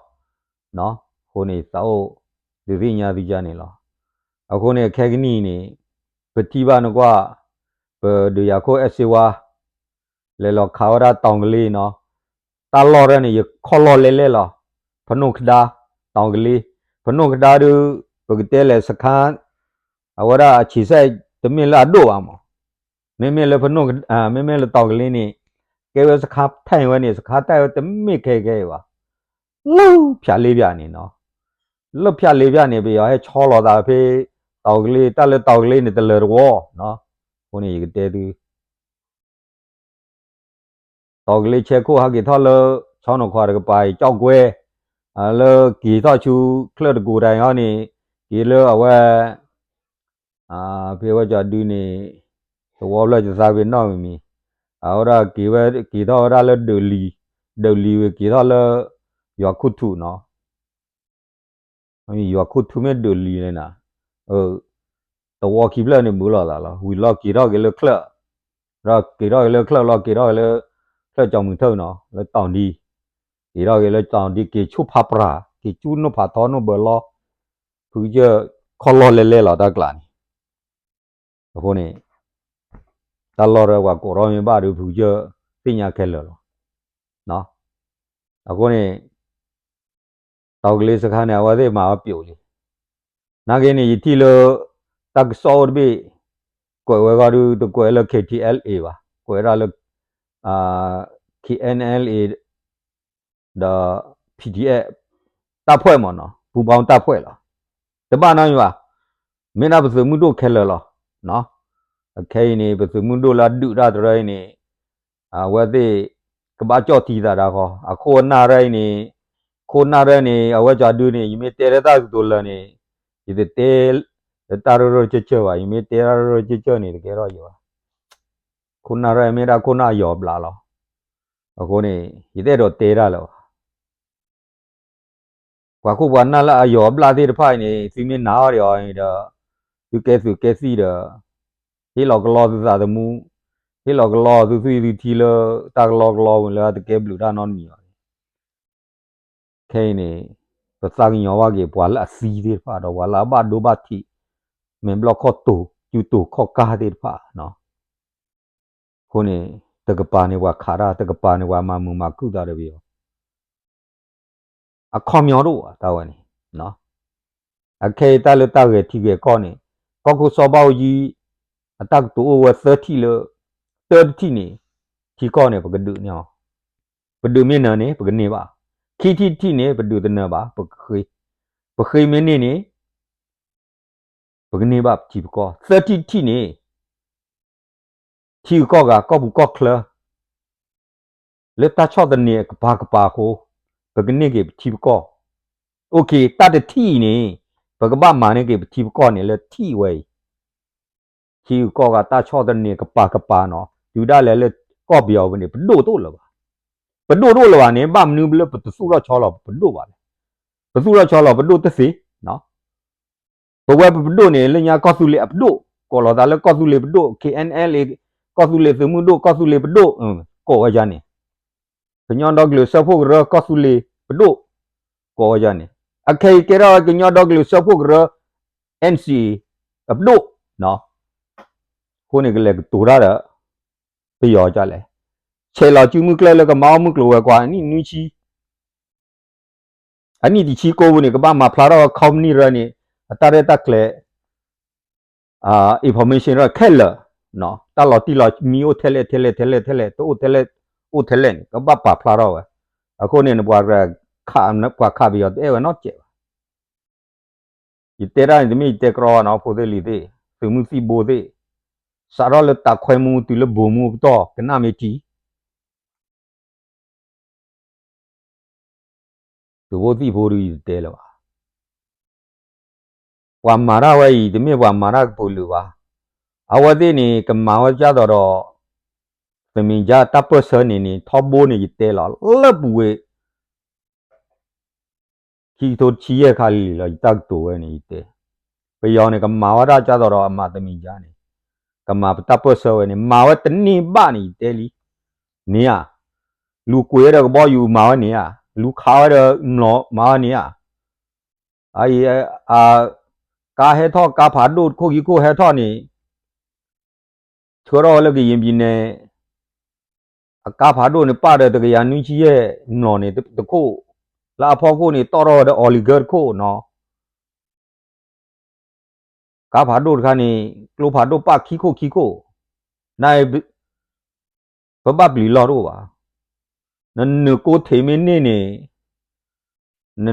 ၤ. အဃိန့ၣ်သးအိၣ် ဒုးသ့ၣ်ညါသုကန့ၣ်လီၤ. အဃိန့ၣ် ခဲကနံၣ်အံၤန့ၣ် ပထံၣ်ဘၣ်နကွၢ် ပဒုးယၤခိၣ်အဲၣ်စ့ဝါ လဲၤလီၤခးဝဲဒၣ်တီၤကလ့နီၤ, တၢ်လီၢ်တၢ်န့ၣ် ယခီၣ်လီၢ်လဲလဲၣ်လီၤ. ဖနိၣ်ခဒါ, တီၤကလ့, ဖနိၣ်ခဒါဒုး ပကတဲလဲၣ်စခါ အဝဲဒၣ်အဆံးစဲၣ် တမ့ၢ်လၢအဒိၣ်ဘၣ်မး, မ့မ့ၢ်လၢဖနိၣ်, မ့မ့ၢ်လၢတီၤကလ့န့ၣ် ကဲဝဲစခါထဲဝဲန့ၣ် စခါထဲဝဲတမ့ၢ်ခဲအံၤခဲအံၤဘၣ်. လၢဖၠးလ့ပၠးန့ၣ်နီၤ, လၢဖၠးလ့ပၠးန့ၣ် ပယီၤဟဲဆီလီၤသးဖဲ တီၤကလ့, တၢ်လၢတီၤကလ့န့ၣ် တလၢာ်တဝီ, အဃိန့ၣ် ယကတဲသု တီၤကလ့ဆဲခိၣ်ဟးက့ၤထီၣ်လၢ ဆီနီၤခွါတကပၤအံၤ ကၠီၣ်ကွဲ, လၢက့ၤထီၣ်ဆူချၢၣ်တကိးတၢ်အံၤဟီန့ၣ် က့ၤလၢအဝဲ ဖဲဝဲကၠီဒုန့ၣ် သဝီဖျၢၣ်ယသးဖဲနီၣ်မံၤမံၤ, အဝဲဒၣ်က့ၤဝဲ က့ၤထီၣ်ဝဲဒၣ်လၢဒၢးလံၤ, ဒၢးလံၤဝံၤက့ၤထီၣ်လၢ ယွၤခိၣ်ထူးနီၤ, ယွၤခိၣ်ထူးမ့ၢ်ဒၢးလံၤန့ၣ်နၤ, သဝီခံဖျၢၣ်န့ၣ်မုာ်လိာ်သးလီၤ. ဝံၤလီၤက့ၤထီၣ်က့ၤလၢချၢၣ်, ဒီးက့ၤထီၣ်က့ၤလၢချၢၣ်လီၤ က့ၤထီၣ်က့ၤလၢ ချၢၣ်ကၠီမုၢ်ထၢၣ်နီၤ လၢတီၤဒံ, က့ၤထီၣ်က့ၤလၢတီၤဒံ က့ၤဆူဖးပြး က့ၤဆူနိၣ်ဖးထီနိၣ်ဘၢလီ ဖုကစၢၢ်ခီၣ်လီၢ်လဲလဲလီၤတၢ်ကျးန့ၣ် အဃိန့ၣ် တၢ်လီၢ်ရၢပှၤကိးထီၣ်မ့ၢ်ဘၣ်ဒီး ဖုကစၢၢ်သ့ၣ်ညါခဲလၢာ်လီၤ. အဃိန့ၣ် တီၤကလ့စခါန့ၣ် အဝဲသ့ၣ်မၤဝဲပျိးလံ. နာ်က့န့ၣ် ယထံၣ်လၢ တၢ်ကစီၣ်အိၣ်တဘ့ၣ် ကွဲးဝဲဂီၢ်ဒုး တကွဲးလၢ K T L A ဘၣ်, ကွဲးဒၣ်လၢ K N L A ဒီး P D F တပ်ဖွဲ့မ့ၢ်နီၤ ပူၤဘီတပ်ဖွဲ့လီၤ. တဘၣ်နီတမံၤဘၣ်, မ့ၢ်ဒၣ်ပသုးမုၢ်ဒိၣ်ခဲလၢာ်လီၤ. အခဲအံၤန့ၣ် ပသုးမုၢ်ဒိၣ်လၢအဒုးတၢ်တရၢအံၤန့ၣ် အဝဲသ့ၣ် ကဘၣ်ကၠီၣ်ထံသးဒၣ်ဃီ, အခိၣ်နၢ်ရၢအံၤန့ၣ်, ခိၣ်နၢ်ရၢန့ၣ် အဝဲကၠီဒုန့ၣ် ယမ့ၢ်တဲလၢတၢ်ကတိၤလၢာ်န့ၣ် ယတတဲလၢတၢ်ရၢရၢကၢၢ်ကၢၢ်ဘၣ်, ယမ့ၢ်တဲတၢ်ရၢရၢကၢၢ်ကၢၢ်န့ၣ် တကဲထီၣ်ယဘၣ်. ခိၣ်နၢ်ရၢမ့ၢ်ဒၣ်ခိၣ်နၢ်အယီၤအဘျးလီၤ. အဃိန့ၣ် ယတအဲၣ်ဒိးတဲတၢ်လၢၤဘၣ်. ပှၤခိၣ်ပှၤနၢ်လၢအယီၤအဘျးသ့ၣ်တဖၣ်အံၤန့ၣ် သုမ့ၢ်နာ်အီၤဒီးအီၤဒီး သုကဲသုးကဲသံၣ်ဒီး ဟ့ၣ်လီၤကလီသုသးသမူ, ဟ့ၣ်လီၤကလီသုသွံၣ်သုထံလၢတၢ်ကလီကလီဝံၤလၢအတကဲဘျုးတၢ်နီတမံၤဘၣ်. ခဲအံၤန့ၣ် ပသးကညီၤဘၣ်က့ၤ ပှၤလၢအသံသ့ၣ်တဖၣ်ဒီး ပှၤလၢအဘၣ်ဒိဘၣ်ထံး မဲာ်ဘျီၣ်ခီၣ်တိၤ စုတူာ်ခီၣ်ကၢ်သ့ၣ်တဖၣ် အဃိန့ၣ် တကပၤန့ၣ်ပှၤခးတၢ် တကပၤန့ၣ်ပှၤမၤမုာ်မၤခုၣ်သးတပယီၤ အခီပညီတအိၣ်ဘၣ် တၢ်ဝဲန့ၣ်. အခဲအံၤတၢ်လၢတၢ်ဂဲၤထံဂဲၤကီၢ်န့ၣ် ကီၢ်ခိၣ်စီၤဘၣ်အူကၠံ အတၢ်ကတိၤအိၣ်ဝဲသၢထံၣ်လၢ တၢတထံၣ်န့ၣ် ထံကီၢ်န့ၣ် ပကဒုးန့ၢ်အီၤ, ပဒုးမ့ၢ်နၢၤန့ၣ် ပကန့ၢ်ဘၣ်, ခံထံၣ်တထံၣ်န့ၣ် ပဒုးတနၢၤဘၣ်, ပဃ့, ပဃ့မ့ၢ်န့ၢ်န့ၣ် ပကန့ၢ်ဘၣ်ပထံပကီၢ်, သၢထံၣ်တထံၣ်န့ၣ် ထံဂုၤကီၢ်ဂၤ ကီၢ်ပူၤကီၢ်ချၢ လၢတၢ်ဆီၣ်သနံးအကပၤကပၤအဃိ ပကန့ၢ်က့ၤပထံပကီၢ်. အိၣ်ခ့ တၢ်တထံၣ်အံၤန့ၣ် ပကဘၣ်မၤန့ၢ်က့ၤပထံပကီၢ်န့ၣ်လၢထံၣ်ဝဲအံၤ, ထံဂုၤကီၢ်ဂၤတၢ်ဆီၣ်သနံးကပၤကပၤနီၤ တုၤဒၣ်လဲာ်လၢကီၢ်ပယီၤပူၤန့ၣ် ပဒိၣ်တအိၣ်လၢၤဘၣ်. ပဒိၣ်တအိၣ်လၢၤဘၣ်န့ၣ် ဘၣ်မနုၤလၢပတသူၣ်ထီၣ်ဆီလီၤ ပဒိၣ်ဘၣ်လဲၣ်. ပသူၣ်ထီၣ်ဆီလီၤ ပဒိၣ်တသ့ ပဝဲပပဒိၣ်န့ၣ် လၢညါကီၢ်သူလ့ၤအပဒိၣ်, ကိးလီၤသးလၢကီၢ်သူလ့ၤပဒိၣ် K N L A ကီၢ်သူလ့ၤသုးမုၢ်ဒိၣ် ကီၢ်သူလ့ၤပဒိၣ် ကိးဝဲဒ်န့ၣ်, ကညီဒီကလုာ်စၢဖှိၣ်ကရၢ ကီၢ်သူလ့ၤပဒိၣ် ကိးဝဲဒ်န့ၣ်, အခဲအံၤကဲထီၣ်ကညီဒီကလုာ်စၢဖှိၣ်ကရၢ N C A အပဒိၣ်, အဃိန့ၣ်ကလဲၤကတိၤတၢ်ဒီး ပယီၤဒ်လဲၣ်, ဆဲးလီၤစုမုၢ်ကျၢၢ်လၢကမၤအီၣ်မုၢ်ကျိၤဝဲၤကွာ်အနံၣ်နွံဆံ အနံၣ်တဆံကိးပူၤန့ၣ် ကဘၣ်မၤဖျါထီၣ်ဝဲ company ရၢန့ၣ် အတၢ်ရဲၣ်တၢ်ကျဲၤ information ရၢခဲလၢာ်, တၢ်လီၤတံၢ်လီၤမံအိၣ်ထဲလဲၣ်ထဲလဲၣ်ထဲလဲၣ်ထဲလဲၣ် တအိၣ်ထဲလဲၣ် အိၣ်ထဲလဲၣ်န့ၣ် ကဘၣ်ပာ်ဖျါထီၣ်ဝဲ. အဃိန့ၣ် ပှၤခးပယီၤတအဲၣ်ဝဲနီတစဲးဘၣ်. ယတဲတၢ်န့ၣ် တမ့ၢ်ယတဲကြီဘၣ်နီၤ ဖိသ့ၣ်လံၤသ့ၣ် သုးမုၢ်သံၣ်ဘိသ့ၣ် စးထီၣ်လၢတၢ်ခွဲမူတုၤလၢဘိၣ်မူပတီၢ် ကနၣ်မ့ၢ်ထံ သုးဖိသံၣ်ဖိဒုးယတတဲလၢၤဘၣ်. ပှၤမၤတၢ်ဝဲအံၤ တမ့ၢ်ပှၤမၤတၢ်ကပုာ်လုာ်ဘၣ်. အဝဲသ့ၣ်န့ၣ် ကမၤဝဲဒ်သိးဒီး သမံၤကၠါတၢ်ပၢၢ်ဆၢန့ၣ်န့ၣ် ထီဘိန့ၣ်ယတဲလီၤ လၢပူၤဝဲ ခံကထိတဆံယဲၢ်ခါလံလီၤ ယတၢ်ကတိၤဝဲန့ၣ်ယတဲ. ပယီၤန့ၣ် ကမၤဝဲဒၣ်ဒ်သိးဒီးအမၤသမံၤကၠါန့ၣ် ကမၤပတၢ်ပၢၢ်ဆၢဝဲန့ၣ် မၤဝဲတန့ၢ်ဘၣ်န့ၣ် ယတဲလံ. န့ၣ်ဧါ, လူၤကွံာ်ဝဲဒီးကဘီယူၤမၤဝဲန့ၣ်ဧါ, လူၤခးဝဲဒီးမျိာ်မၤဝဲန့ၣ်ဧါ, အအံၤ ကါဟဲထီၣ် ကါဖးဒိၣ်တခိၣ်ခံခိၣ်ဟဲထီၣ်န့ၣ် ဆှၢထီၣ်ဝဲလၢကယံၤပံၤန့ၣ် အကါဖးဒိၣ်န့ၣ် ပာ်ဒီးတကယၤနွံဆံယဲၢ်မျိာ်န့ၣ်တခိၣ်, လၢအဖီခိၣ်န့ၣ် တီၣ်ထီၣ်ဝဲဒီး oligarch တခိၣ်နီၤ. ကါဖးဒိၣ်တခါန့ၣ် ကျိဖးဒိၣ်ပာ်ခံခိၣ်ခံခိၣ်, န ပဘၣ်ပျံၤလီၢ်တအိၣ်ဘၣ်. နနုာ်ကိးထံးမ့ၢ်န့ၢ်န့ၣ် န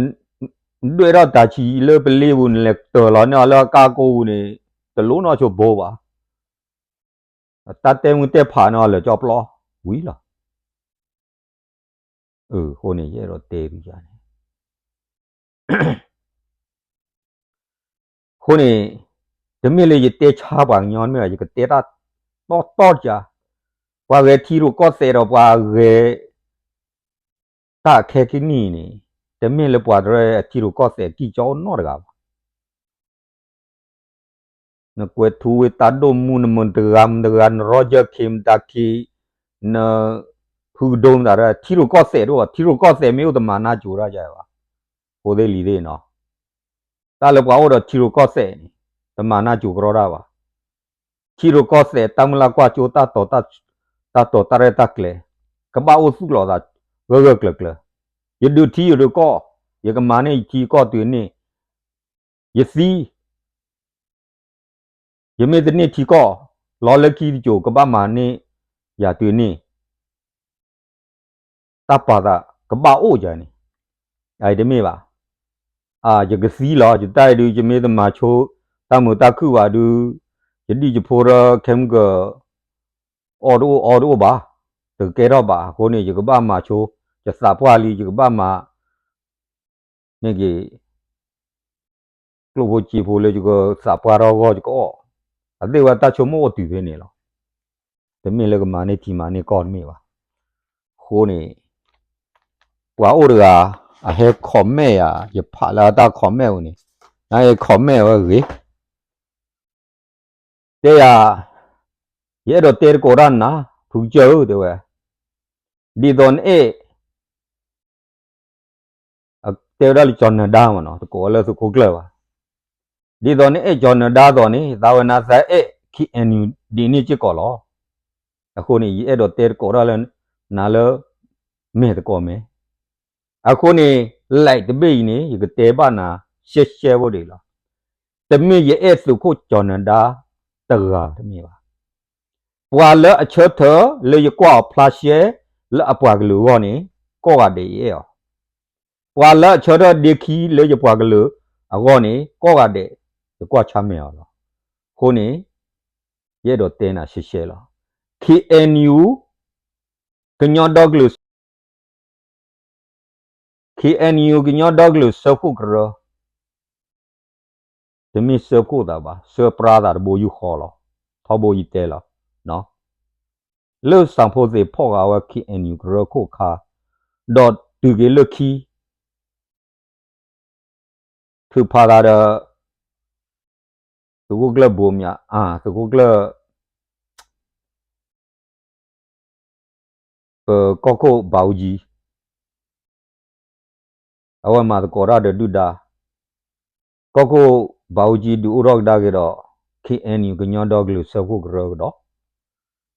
ဒွဲၣ်ထီၣ်တၢ်ဆံးလၢပလ့ပူၤ နလဲၤတၢၢ်လီၤန့ၢ်အီၤလၢအကါကိပူၤန့ၣ် တလိၣ်နီၢ်ဆိဘိဘၣ်. တၢ်တဲမုၢ်တဲဖးန့ၢ်အီၤလၢာ်ကၠီပျီဝံၤလီၤ. အဃိန့ၣ် ယအဲၣ်ဒိးတဲသုယၤန့ၣ် အဃိန့ၣ် တမ့ၢ်လၢယတဲဆါပှၤကညီမ့ၢ်ဘၣ် ယကတဲတၢ်တီတီယၤ, ပှၤဂဲၤထံရူၢ်ကီၢ်သဲးဒီးပှၤဂဲၤ တၢ်အခဲကနံၣ်န့ၣ် တမ့ၢ်လၢပှၤတရၢအထံရူၢ်ကီၢ်သဲးကံၢ်ကၠီအိၣ်နီတဂၤဘၣ်. နကွဲးထူဝ့တၢ်ဒိၣ်မူ နမုၢ်တဂၤမတဂၤ နရီယၢၢ်ခ့မတၤခ့ န ဖုကဒိမတၤ ထံရူၢ်ကီၢ်သဲးတအိၣ် ထံရူၢ်ကီၢ်သဲးမ့ၢ်အိၣ်တမၤနၢ်ကိၤတၢ်ယၤဘၣ်. ဃိသ့ၣ်လံၤသ့ၣ်နီၤ တၢ်လၢပှၤအိၣ်ဒီးထံရူၢ်ကီၢ်သဲးန့ၣ် တမၤနၢ်ကိၤကရီတၢ်ဘၣ်. ထံရူၢ်ကီၢ်သဲး တၢ်မုၢ်လၢ်ကွၢ်စိ တၢ်တီၤတၢ်ရဲၣ်တၢ်ကျဲၤ ကဘၣ်အိၣ်သူၣ်လီၤသး ဂၢၢ်ဂၢၢ်ကျၢၤကျၢၤ, ယဒုးထံယဒုးကီၢ်, ယကမၤန့ၢ်ယထံကီၢ်တုၤန့ၣ် ယသံ ယမ့ၢ်တန့ၢ်ထံကီၢ် လီၤလၢခံတစိၤ ကဘၣ်မၤန့ၢ်ယၤတုၤန့ၣ် တၢ်ပာ်သးကဘၣ်အိၣ်ယၤန့ၣ် အအံၤတမ့ၢ်ဘၣ်. ယကသံလီၤ ယတၢ်အံၤဒုး ယမ့ၢ်တမၤဆိ တၢ်မုာ်တၢ်ခုၣ်ဘၣ်ဒုး ယဒံၣ်ယဖိရၢခဲမုၢ်ကၢၤ အီၣ်တအိၣ်အီတအိၣ်ဘၣ်, တကဲထီၣ်ဘၣ်. အဃိန့ၣ် ယကဘၣ်မၤဆိ ယသးပှၢ်လံ ယကဘၣ်မၤ န့ၢ်က့ၤ ကျိၣ်ဖိစ့ဖိလၢယကသးပှၢ်ထီၣ်အဂီၢ် ယကအီၣ်, အသ့ၣ်ဝဲတၢ်ဆိကမိၣ်အိၣ်တုၤဖဲန့ၣ်လီၤ. တမ့ၢ်လၢကမၤန့ၢ်ထံမၤန့ၢ်ကီၢ်တမ့ၢ်ဘၣ်. အဃိန့ၣ် ပှၤအိၣ်တဂၤ အဟဲ comment ယၤ ယဖးလၢအတၢ် comment ပူၤန့ၣ် နဟဲ comment ဝဲဂ့ၤ တဲယၤ ယအဲၣ်ဒိးတဲတကိးတၢ်နၤ ဖုကစၢၢ်ဧၢ တဲဝဲ, ဒ်သိးနအဲၣ် တဲဝဲဒၣ်လၢကၠီၤနၢၤဒါမ့ၢ်နီၤ တကိးဝဲလၢသုးခိၣ်ကျၢၢ်ဘၣ်, ဒ်သိးနအဲၣ်ကၠီၤနၢၤဒါအသိးန့ၣ် သးဝဲနၤသးအဲၣ် KNU ဒ်န့ၣ်စ့ၢ်ကီးလီၤ. အဃိန့ၣ် ယအဲၣ်ဒိးတဲတကိးတၢ်လၢ နၤလၢ မဲာ်သကိးမဲာ် အဃိန့ၣ် like တဘ့ၣ်အံၤန့ၣ် ယကတဲဘၣ်နၤ ရှဲရှဲဖိဒံးလီၤ. တမ့ၢ်ယအဲၣ်သုးခိၣ်ကၠီၤနၢၤဒါ တဂၤတမ့ၢ်ဘၣ်. ပှၤလၢအဆၢထၢၣ်လၢယကွၢ်အီၤဖျါရှဲ လၢအပှၤကလုာ်အဂီၢ်န့ၣ် ကိးဂၤဒဲးယအဲၣ်အီၤ, ပှၤလၢအဆၢထၢၣ်ဒ့ခံလၢယပှၤကလုာ်အဂီၢ်န့ၣ် ကိးဂၤဒဲး ယကွၢ်ဆါမဲာ်အီၤလီၤ. အဃိန့ၣ် ယအဲၣ်ဒိးတဲနၤရှဲရှဲလီၤ. KNU ကညီဒီကလုာ် KNU ကညီဒီကလုာ်စၢဖှိၣ်ကရၢ, တမ့ၢ်စၢဖှိၣ်သးဘၣ်, စၢပြါသးတဘိယူၢ်ဃီလီၤ. ထီဘိယတဲလီၤ, လၢစီၤဖိသ့ၣ်ဖီၣ်ဃာ်ဝဲ KNU ကရၢခိၣ်ခါ, ဒီးတုၤက့ၤလၢခံ ထုးဖးသးဒီး သုးခိၣ်ကျၢၢ်ဘိမၠး, သုးခိၣ်ကျၢၢ် ပကီၢ်ခိၣ်ဘးအူကၠံ, အဝဲမၤသကိးတၢ်ဒီးဒုၣ်ဒါ, ကီၢ်ခိၣ်ဘးအူကၠံဒုးအိၣ်ထီၣ်ကဒါက့ၤဒီး KNU ကညီဒီကလုာ်စၢဖှိၣ်ကရၢကဒီး,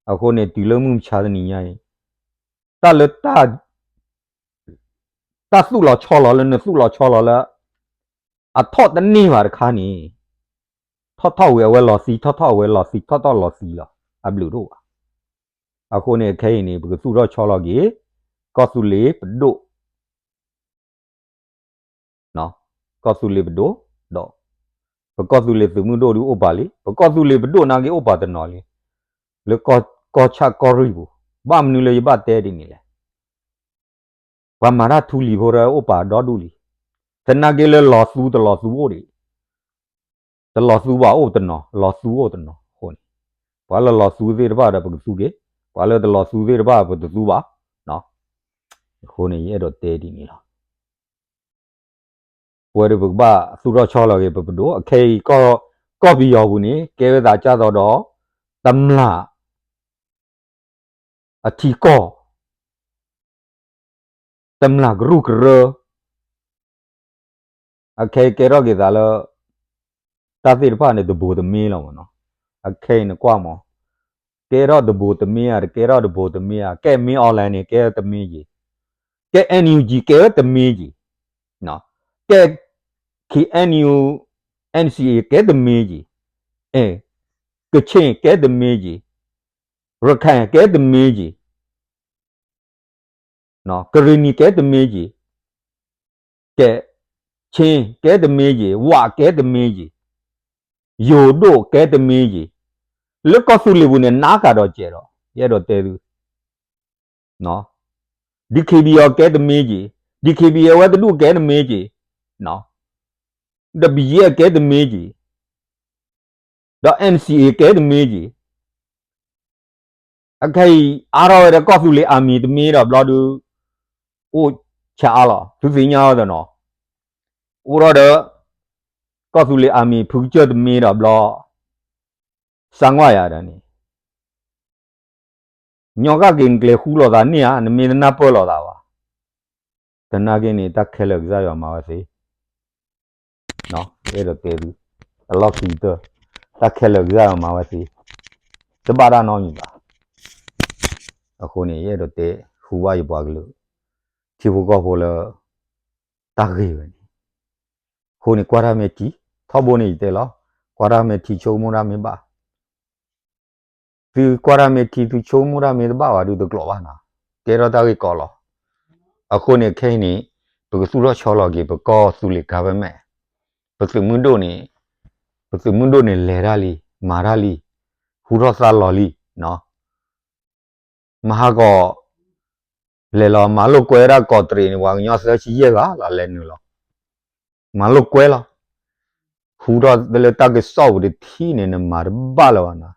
အဃိန့ၣ် တုၤလၢမုၢ်မဆါတနံၤညါအံၤ, တၢ်လၢ တၢ်သူၣ်လီၤဆီလီၤလၢနသူၣ်လီၤဆီလီၤလၢ အထီၣ်တန့ၢ်ဘၣ်တခါန့ၣ်, ထီၣ်ထီၣ်ဝံၤအဝဲလီၤသံ, ထီၣ်ထီၣ်အဝဲလီၤသံ, ထီၣ်ထီၣ်လီၤသံလီၤ. အဘျုးတအိၣ်ဘၣ်. အဃိန့ၣ် ခဲအံၤန့ၣ် ပကသူၣ်ထီၣ်ဆီလီၤက့ၤ ကီၢ်သူလ့ၤပဒိၣ် ကီၢ်သူလ့ၤပဒိၣ်, ဒီး ပကီၢ်သူလ့ၤသုးမုၢ်ဒိၣ်ဒုးအိၣ်ပာ်လံ, ပကီၢ်သူလ့ၤပဒိၣ်နာ်က့အိၣ်ပာ်တနီၤလံ, လၢကီၢ်ဆၣ်ကီၢ်ရ့ၣ်ပူၤ, ဘၣ်မနုၤလၢယဘၣ်တဲဒ်န့ၣ်လဲၣ်. ပှၤမၤတၢ်ထူလံၤဖိတအိၣ်ပာ်ဒီဒူၣ်လံ. သနာ်က့လၢလီၤသူတလီၤသူအိၣ်ဒံး, တလီၤသူဘၣ်အိၣ်တနီၤ, လီၤသူအိၣ်တနီၤအဃိန့ၣ်, ပှၤလၢလီၤသူသ့ၣ်တဖၣ်ဒီးပကသူက့ၤ, ပှၤလၢတလီၤသူသ့ၣ်တဖၣ်ပတသူဘၣ်. အဃိန့ၣ် ယအဲၣ်ဒိးတဲဒ်န့ၣ်လီၤ. ပဝဲဒၣ်ပကဘၣ်သူၣ်ထီၣ်ဆီလီၤက့ၤပပဒိၣ်, အခဲအံၤ ကီၢ်ပယီၤပူၤန့ၣ် ကဲဝဲသးကၢ်သိးဒီး တမျၢ် အထံကီၢ်, တမျၢ်ကရူၢ်ကရၢ, အခဲအံၤကဲထီၣ်က့ၤသးလၢ တၢ်သ့ၣ်တဖၣ်န့ၣ် တဘိးတမ့ၢ်လီၤမ့ၢ်နီၤ. အခဲအံၤနကွၢ်မး, ကဲထီၣ်တဘိးတမ့ၢ်ဧါ, တကဲထီၣ်တဘိးတမ့ၢ်ဧါ, ကဲမ့ၢ် online န့ၣ် ကဲတမ့ၢ်က့ၤ, ကဲ NUG ကဲဝဲတမ့ၢ်က့ၤ, ကဲ KNU NCA ကဲတမ့ၢ်က့ၤ, အဲ ကချ့ၣ် ကဲတမ့ၢ်က့ၤ, ရခၢၣ် ကဲတမ့ၢ်က့ၤ, ကရ့ၣ်နံၤ ကဲတမ့ၢ်က့ၤ, ကဲ ခ့ၣ် ကဲတမ့ၢ်က့ၤ, ဝး ကဲတမ့ၢ်က့ၤ, ယိၤဒိၣ် ကဲတမ့ၢ်က့ၤ, လၢကီၢ်သူလ့ၤပူၤန့ၣ် နးကးဒီးကဲးဒီး ယအဲၣ်ဒိးတဲသု နီၤ. DKBA ကဲတမ့ၢ်က့ၤ, DKBA အဝဲတဒူၣ်ကဲတမ့ၢ်က့ၤ, ဒီး BGF ကဲတမ့ၢ်က့ၤ, ဒီး NCA ကဲတမ့ၢ်က့ၤ, အခဲအံၤ အါထီၣ်ဝဲဒီးကီၢ်သူလ့ၤ army တမ့ၢ်ဒီးဘျီဒုး အိၣ်ဆါအါလီၤ သုသ့ၣ်ညါအီၤတနီၤ, အိၣ်ထီၣ်ဒီး ကီၢ်သူလ့ၤ army ဖုကစၢၢ်တမ့ၢ်ဒီးဘျီ စါကွၢ်ယၤဒီးန့ၣ် ညီကၣ်က့ၤနကျဲၤဃူလိာ်သးန့ၢ်ဧါ, နမ့ၢ်တနၢ်ပၢၢ်လိာ်သးဘၣ်. သနာ်က့န့ၣ် တၢ်ခဲလၢာ်ကစၢ်ယွၤမၤဝဲသ့, အဲၣ်ဒိးတဲသု, အလီၢ်ခံကတၢၢ်, တၢ်ခဲလၢာ်ကစၢ်ယွၤမၤဝဲသ့, တဘၣ်တၢ်နီတမံၤဘၣ်. အဃိန့ၣ် ယအဲၣ်ဒိးတဲ ဃူဘၣ်ယပှၤကလုာ် ထံဖိကီၢ်ဖိလၢ တၢ်ဂ့ၢ်ဝဲန့ၣ်, အဃိန့ၣ် ကွၢ်တၢ်မ့ၢ်ထံ, ထီဘိန့ၣ်ယတဲလီၤ, ကွၢ်တၢ်မ့ၢ်ထံ ဆိကမိၣ်တၢ်မ့ၢ်ဘၣ် သုကွၢ်တၢ်မ့ၢ်ထံ သုဆိကမိၣ်တၢ်မ့ၢ်တဘၣ်ဘၣ်ဒုးတကျိးဘၣ်နီၤ, ကဲထီၣ်တၢ်ဂ့ၢ်ကီလီၤ. အဃိန့ၣ်ခဲအံၤန့ၣ် ပကသူၣ်ထီၣ်ဆီလီၤက့ၤ ပကီၢ်သူလ့ၤ government, ပသုးမုၢ်ဒိၣ်န့ၣ်, ပသုးမုၢ်ဒိၣ်န့ၣ်လဲၤတၢ်လံ, မၤတၢ်လံ, ဟူထီၣ်သါလီၤလံ, မဟါကီး လဲၤလီၤမၤလိာ်ကွဲဒၣ်ကီးတရံးန့ၣ် ပှၤကညီသၢဆံယဲၢ်ဂၤလီၤ လဲၤနုာ်လီၤ မၤလိာ်ကွဲလီၤ. ဟူထီၣ်လၢတၢ်ကစီၣ်ပူၤတထံၣ်န့ၣ် နမၤတဘၣ်လၢၤဘၣ်နီၤ,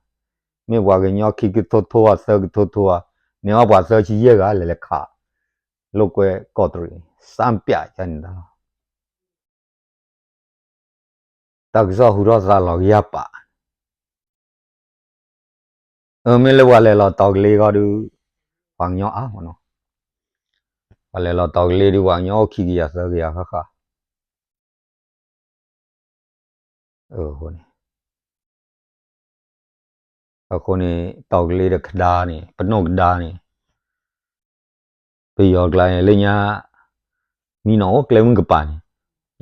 မ့ၢ်ပှၤကညီခံကထိထိဧါ သၢကထိထိဧါ, န့ၣ်အီၤပှၤသၢဆံယဲၢ်ဂၤ လဲၤလဲၤခး လိာ်ကွဲကီးတရံးန့ၣ် စၢ်ပျးယါန့ၣ်တၢ်လီၤ. တၢ်ကစီၣ်ဟူထီၣ်သါလီၤကယၤပာ်, အမ့ၢ်လၢပှၤလဲၤလီၤတီၤကလ့ဂီၢ်ဒုး ပှၤကညီအါမးနီၤ, ပှၤလဲၤလီၤတီၤကလ့ဒုး ပှၤကညီအိၣ်ခံကယၤသၢကယၤဃၣ်ဃၣ် အဃိန့ၣ် အဃိန့ၣ် တီၤကလ့ဒီးကဒါန့ၣ် ပနိၣ်ကဒါန့ၣ် ပယီၤကျါန့ၣ် လၢညါ မံနီၤအိၣ်ကျဲမုၢ်ကပၤန့ၣ်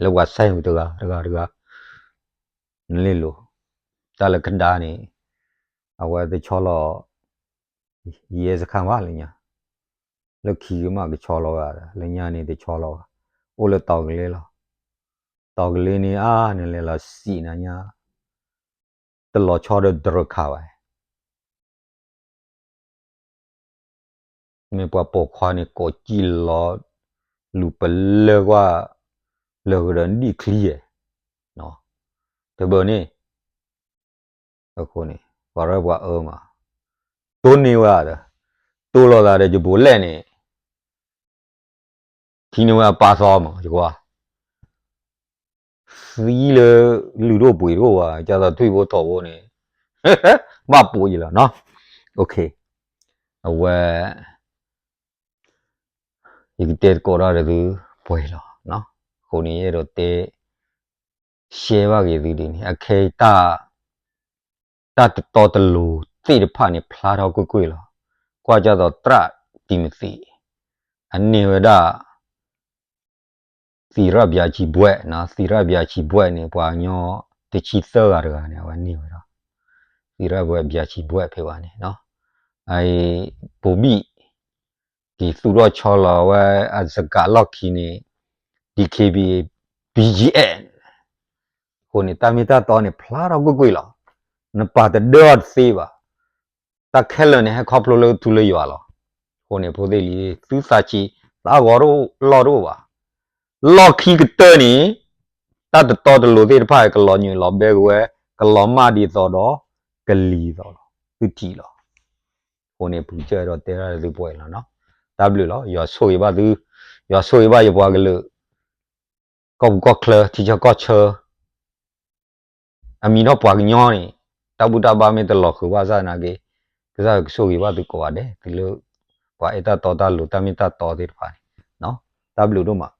လၢပှၤဆဲးတဂၤတဂၤတဂၤ နလ့လိၤ တၢ်လၢကဒါန့ၣ် အဝဲတဆီလီၤ ယဲစခါဘၣ်လၢညါ လၢခံကမၣ်ကဆီလီၤဂၤ လၢညါန့ၣ်တဆီလီၤဂၤ အိၣ်လၢတီၤကလ့လီၤ. တီၤကလ့န့ၣ်အါ နလဲၤလီၤစံးနၤညါ တလီၤဆီဒီးတရခါဘၣ် မ့ၢ်ပှၤပိာ်ခွါန့ၣ် ကိးကံၢ်လီၤ လူၤပလၢကွၢ် လၢကဒီးဒံၣ်ချံယဲၢ် တဘၢန့ၣ် အဃိန့ၣ် ပှၤရဲၣ်ပှၤအၢမး တိၢ်န့ၢ်ဝဲဒီး တိၢ်လိာ်သးဒီးယဘိးလဲၣ်န့ၣ် ထံန့ၢ်ဝဲအပာ်သီမး ယကွၢ် သံလၢ လုၢ်ဒိၣ်ပှ့ၤဒိၣ်ဝဲ ကၢ်သိးထွံၣ်ဖိထိးဖိန့ၣ် ဘၣ်ပိာ်ယလီၤနီၤ အဝဲ ယကတဲသကိးတၢ်ဒီးသု ပှဲၤလီၤ. အဃိန့ၣ် ယအဲၣ်ဒိးတဲ ရှဲဘၣ်က့ၤသုဒ်န့ၣ် အခဲအံၤ တၢ်တတီတလိၤသ့ၣ်တဖၣ်န့ၣ် ဖျါထီၣ်ကွ့ၢ်ကွ့ၢ်လီၤ. ကွၢ်ကၢ်သိးသရၣ်တံၤမသ့း အန့ၢ်ဝဲဒၣ် သံရၣ်ဘျးဆံဘှဲၣ်, သံရၣ်ဘျးဆံဘှဲၣ်န့ၣ် ပှၤကညီတဆံသၢဂၤတဂၤန့ၣ် အဝဲန့ၢ်ဝဲဒၣ် သံရၣ်ဘျးဆံဘှဲၣ်ဖဲဘၣ်န့ၣ် အအံၤ ဘိၤဘံၣ် က့ၤသူၣ်ထီၣ်ဆီလီၤဝဲအစကးလီၢ်ခံန့ၣ် DKBA BGF အဃိန့ၣ် တၢ်မ့ၢ်တၢ်တီန့ၣ် ဖျါထီၣ်ကွ့ၢ်ကွ့ၢ်လီၤ. နပာ်တဒၢအီၤတသ့ဘၣ်. တၢ်ခဲလၢာ်န့ၣ် ဟဲခီဖျိလၢထူလၢယွၤလီၤ. အဃိန့ၣ် ဖိသ့ၣ်လံၤ သုသးဆံး သးဂီၤတအိၣ်လီၢ်တအိၣ်ဘၣ်. လီၢ်ခံကတၢၢ်န့ၣ် တၢ်တတီတလိၤသ့ၣ်တဖၣ် ကလီၤညွံးလီၤဘဲကဝဲ ကလီၤမၢ်ဒ်သိးဒီး ကလံၤသိးလီၤ. သုထံၣ်လီၤ. အဃိန့ၣ် ပကစၢ်အဲၣ်ဒိးတဲဒၣ်လၢသုပှဲၤလီၤနီၤ. တၢ်ဘျုးလီၤ. ယွၤဆိၣ်ဂ့ၤဘၣ်သု, ယွၤဆိၣ်ဂ့ၤဘၣ်ယပှၤကလုာ်, ကီၢ်ပူၤကီၢ်ချၢ ထံဆၢကီၢ်ဆၢ အမံၤထီၣ်ပှၤကညီန့ၣ် တၢ်ဘူၣ်တၢ်ဘါမ့ၢ်တလီၤဃုာ်ဘၣ်ဆၣ်သနာ်က့ ကစၢ်ယွၤကဆိၣ်ဂ့ၤဘၣ်သုကိးဂၤဒဲး တုၤလၢ ပှၤအဲၣ်တၢ်တီတၢ်လိၤ တၢ်မ့ၢ်တၢ်တီသ့ၣ်တဖၣ်န့ၣ် တၢ်ဘျုးဒိၣ်မး.